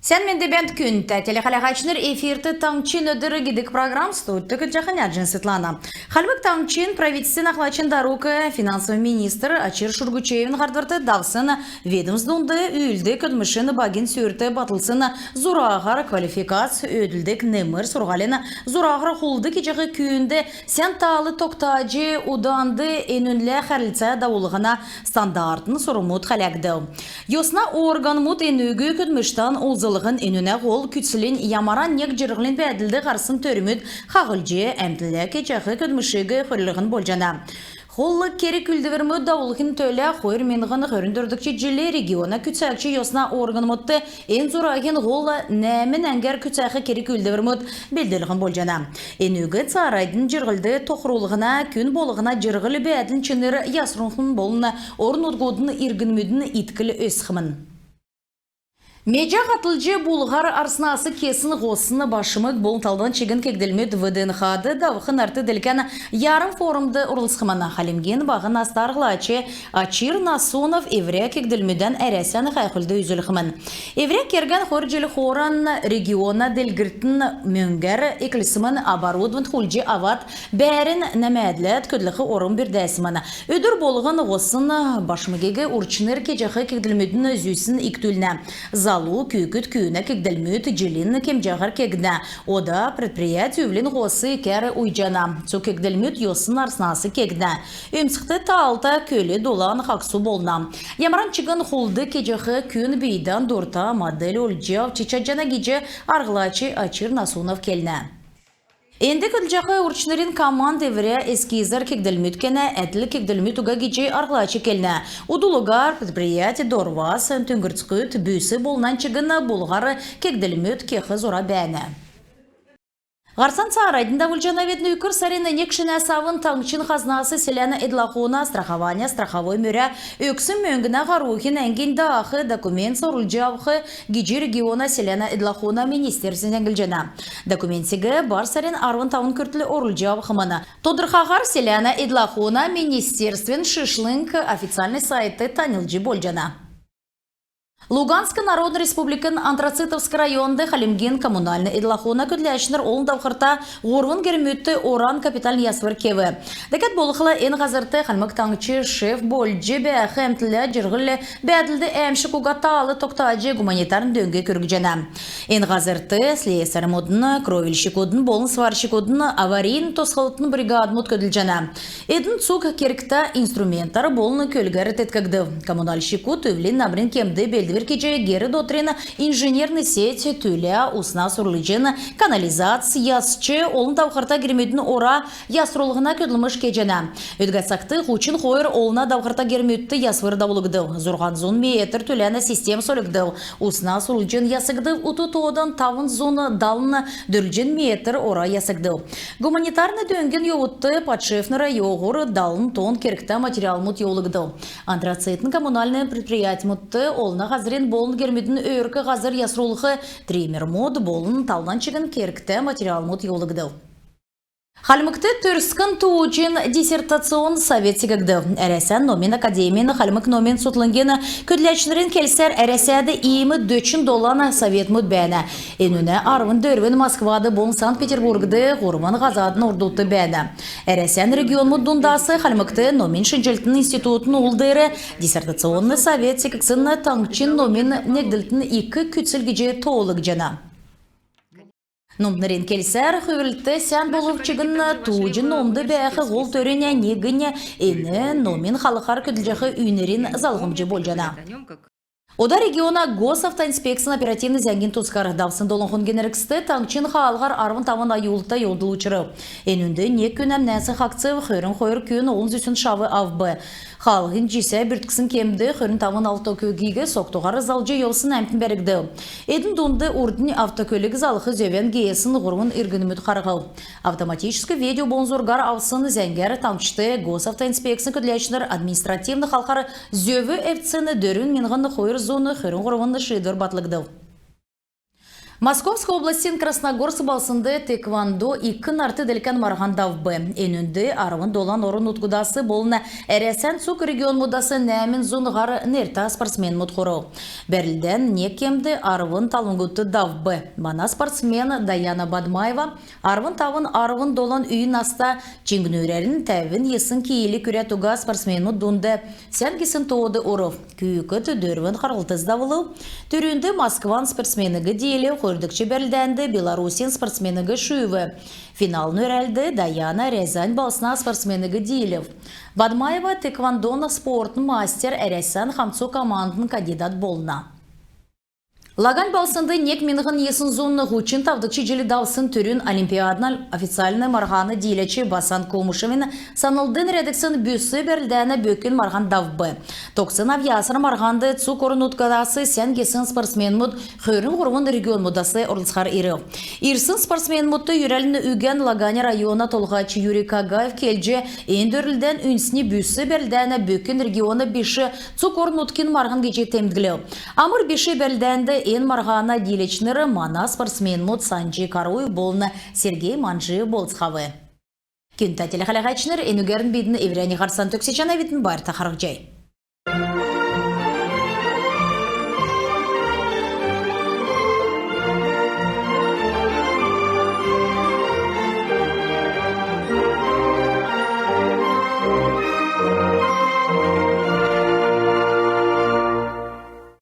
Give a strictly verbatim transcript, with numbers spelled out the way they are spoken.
Сән менд бәәнт, күндтә телехәләһәчнр! Эфирт «Таңһчин өдр» гидг программ. Студьд көдлҗәхнь Аҗин Светлана. Хальмг Таңһчин правительствин ахлачин дарук, финансовый министр Очир Шургучеевин һардварт давсн ведомствд үүлддг көдлмшин багин сүүрт батлсн зураһар квалификац өөдлдг немр сурһулин зураһар хулд кеҗәх күүнд сән таал тогтаҗ, уданд энүнлә хәрлцә давулһна стандартн сурврмуд хәләгдв. Йосна органмуд энүг көдлмштән олзллһн, энүнә һол күцлнь ямаран нег җирһлин бәәдлд һарсн төрмүд хаһлҗ, әмтнлә кеҗәх көдлмшиг хөрәлһн болҗана. Һол керг-үүлдврмүд давулхин төлә хойр миңһн хөрн дөрвдгч җилд региона күцәгч йосна органмудт эн зураһин һол нәәмн әңгәр күцәх керг-үүлдврмүд белдлһн болҗана. Энүг цааранднь җирһлд тохрулһна, күн болһна җирһл-бәәдлин чинр ясрхмн болн орн-нутгудын иргнмүдин иткл өсхмн. Меҗә һатлҗ, булһар арснас кесн һосн башмг болн талдан чигн кегдлмүд ВДНХ-д давх нарт-делкән «Ярм» форумд орлцхмн. Хальмгин баһ наста арһлач Очир Насунов эврә кегдлмүдән Әрәсән һәәхүлд үзүлхмн. Эврә кергән хойр җил хооран региона делгрлтин мөңгәр эклсмн, оборудовань хулдҗ авад, бәәрн нәәмәдләд көдлх орм бүрдәсмн. Өдр болһн һосн башмгиг урчнр кеҗәх кегдлмүдин зүсн икдүлнә. Залу күүкд күүнә кегдлмүд җилин кемҗәһәр кегднә. Ода предприять үвлин һос икәр уйҗана. Цуг кегдлмүд йосн арснас кегднә. Өмсхд таалта, көл-дулан хагсу болна. Ямаран чигн хулд кеҗәх күн бийдән дурта модель олҗ авч чадҗана гиҗ арһлач Очир Насунов келнә. Энд көдлҗәх урчнрин команд эврә эскизәр кегдлмүд кенә, әдл кегдлмүд уга гиҗ арһлач келнә. Удл угаһар предприять дорвас, түңгрцгүд, бүс болн нань чигн булһар кегдлмүд кех зура бәәнә. Һарцан цааранднь давулҗанавидн. Үкр сарин нег шинәс авн таңһчин хазнас селәнә эдл-ахуна страхования страховой мөрә өгсн мөңгнә һаруһин әңгинь даах документс орулҗ авх гиҗ региона селәнә эдл-ахуна министерств зәңглҗәнә. Документсиг бар сарин арвн тавн күртл орулҗ авхмн. Тодрхаһар селәнә эдл-ахуна министерствин шишлң официальн сайтд таньлдҗ болҗана. Луганск Народн Республикин Антрацитовск районд Хальмгин коммунальн эдл-ахуна көдләчнр олн давхрта һурвн гермүдт оран капитальн ясвр кев. Дәкәд болхла эн һазрт Хальмг Таңһч шеф болҗ бәәх әмтнлә җирһл-бәәдлд әәмшг уга таал тогтаҗ, гуманитарн дөң күргҗәнә. Эн һазрт слесарьмудын, кровельщикудын болн сварщикудын, аварийн тосхлтын бригадмуд көдлҗәнә. Эдн цуг кергтә инструментәр болн көлгәр теткгдв. Коммунальщикуд үвлин намрин кемд белдвр кеҗ, гер дотрин инженерн сеть, түлә, усна сүрлҗн, канализац ясҗ, олн давхрта гермүдин ора ясрулһна көдлмш кеҗәнә. Өдгә цагт һучн хойр олна давхрта гермүдт ясвр давулгдв. Зурһан зун метр түләнә систем сольгдв. Усна сүрлҗн ясгдв. Ут тоодан тавн зун далн дөрвлҗн метр ора ясгдв. Гуманитарн дөңгин йовудт подшефнрә йоһур далн тонн кергтә материалмуд йовулгдв. Антрацитин коммунальн предприятьмудт олна һазрин болн гермүдин өөрк һазр ясрулх триммермуд болн талдан чигн кергтә материалмуд йовулгдв. Хальмгт төрскн тууҗин диссертационн совет секгдв. Әрәсән номин академин хальмг номин сутлнгин көдләчнрин келсәр, Әрәсәд иим дөчн долан советмуд бәәнә. Энүнә арвн дөрвн Москвад болн Санкт-Петербургд, һурвн һазадын ордудт бәәнә. Әрәсән регионмуд дундас Хальмгт номин шинҗллтин институтин ул деер диссертационн совет секгдсн таңһчин номин негдлтин ик күцл гиҗ тоолгдҗана. Номтнрин келсәр, хүврлт сән болв чигн, тууҗин номд бәәх һол төрнь негнь эн номин халхар көдлҗәх үйнрин залһмҗ болҗана. Ода региона Госавтоинспекцин оперативн зәңгин тускар. Давсн долан хонгин эргцд таңһчин хаалһар арвн тавн аюлта йовдл учрв. Энүнд нег күн әмнәсн хаһцв, хөрн хойр күн олн зүсн шав авв. Хаалһин җисә бүртксн кемд хөрн тавн автокөлгиг согтуһар залҗ йовсн әмтн бәргдв. Эдн дунд урднь автокөлг залх зөвән геесн һурвн иргнмүд харһв. Автоматическ видео болн зургар авсн зәңгәр таңһчд Госавтоинспекцин көдләчнр административн халхар зөв эвдсн дөрвн миңһн хойр зун хөрн һурвн шиидвр батлгдв. Московск областин Красногорск балһснд тхэквондо ик нарт-делкән марһан давв. Энүнд арвн долан орн-нутгудас болн Әрәсән цуг регионмудас нәәмн зун һар нертә спортсменмүд хурв. Бәрлдән нег кемд арвн талвңгудт давв. Мана спортсмен Даяна Бадмаева арвн тавн, арвн долан үйн наста, чиңнүрәрн тәвн йисн кило күрәд уга спортсменмүд дунд сән гисн тоод орв. Күүкд дөрвн харһлт давулв. Түрүнд Москван спортсмениг диилв, хойрдгч бәрлдәнд Беларусин спортсмениг шүүв. Финалын йөрәлд Даяна Рязань балһсна спортсмениг диилв. Бадмаева тхэквондон спортын мастер, Әрәсән хамцу командын кандидат болна. Лагань балһснд нег миңһн йисн зун һучн тавдгч җил давсн түрүн олимпиадын официальн марһана дииләч Басан Комушевин санлд нерәдгдсн бүс бәрлдәнә бөкин марһан давв. Тогтсн авъясар марһанд цуг орн-нутгудас сән гисн спортсменмүд хөрн һурвн регионмудас орлцхар ирв. Ирсн спортсменмүдт йөрәлин үгән Лагань района толһач Юрий Кагаев келҗ, эн дөрлдән үндсни бүс бәрлдәнә бөкин региона биш, цуг орн-нутгин марһан гиҗ темдглв. Амр биш бәрлдәнд эн марһана дииләчнр мана спортсменмүд Санҗ Каруев болн Сергей Манжиев болцхав. Күндтә телехәләһәчнр, энүгәрн бидн эврәннь һарцан төгсәҗәнәвидн. Байрта харһцхай.